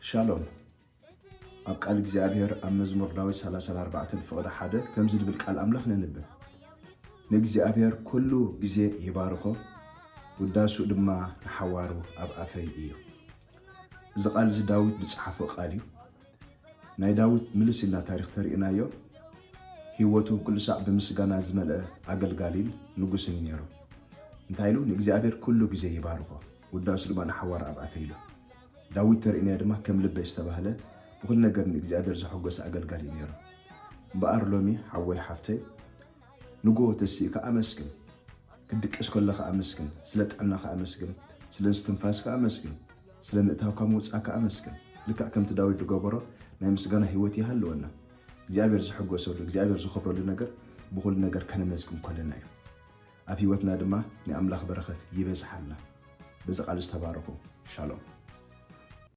ሻሎም። ኣብ ቃል እግዚኣብሔር ኣብ መዝሙር ዳዊት ሰላሳን ኣርባዕተን ፍቕዲ ሓደ ከምዚ ዝብል ቃል ኣምላኽ ነንብብ። ንእግዚኣብሔር ኩሉ ግዜ ይባርኾ፣ ውዳሱ ድማ ንሓዋሩ ኣብ ኣፈይ እዩ። እዚ ቃል እዚ ዳዊት ዝጸሓፎ ቃል እዩ። ናይ ዳዊት ምልስ ኢልና ታሪኽ ተርእናዮ፣ ህይወቱ ኩሉ ሳዕ ብምስጋና ዝመልአ ኣገልጋሊን ንጉስን እዩ ነይሩ። እንታይ ኢሉ? ንእግዚኣብሔር ኩሉ ግዜ ይባርኾ፣ ውዳሱ ድማ ንሓዋሩ ኣብ ኣፈይ ኢሉ። ዳዊት ተርእናዮ ድማ ከም ልበይ ዝተባህለ ብኹሉ ነገር ንእግዚኣብሔር ዘሐጎሰ ኣገልጋሊ እዩ ነይሩ። እምበኣር ሎሚ ሓወይ ሓፍተይ ንጎ ተሲእካ ኣመስግን፣ ክትድቅስ ከለኻ ኣመስግን፣ ስለ ጥዕናኻ ኣመስግን፣ ስለ እስትንፋስካ ኣመስግን፣ ስለ ምእታውካ ምውጻእካ ኣመስግን። ልክዕ ከምቲ ዳዊት ዝገበሮ ናይ ምስጋና ህይወት ይሃልወና። እግዚኣብሔር ዝሕጎሰሉ፣ እግዚኣብሔር ዝኸብረሉ ነገር ብኹሉ ነገር ከነመስግን ከለና እዩ። ኣብ ህይወትና ድማ ናይ ኣምላኽ በረኸት ይበዝሓልና። በዚ ቃል ዝተባረኹ። ሻሎም።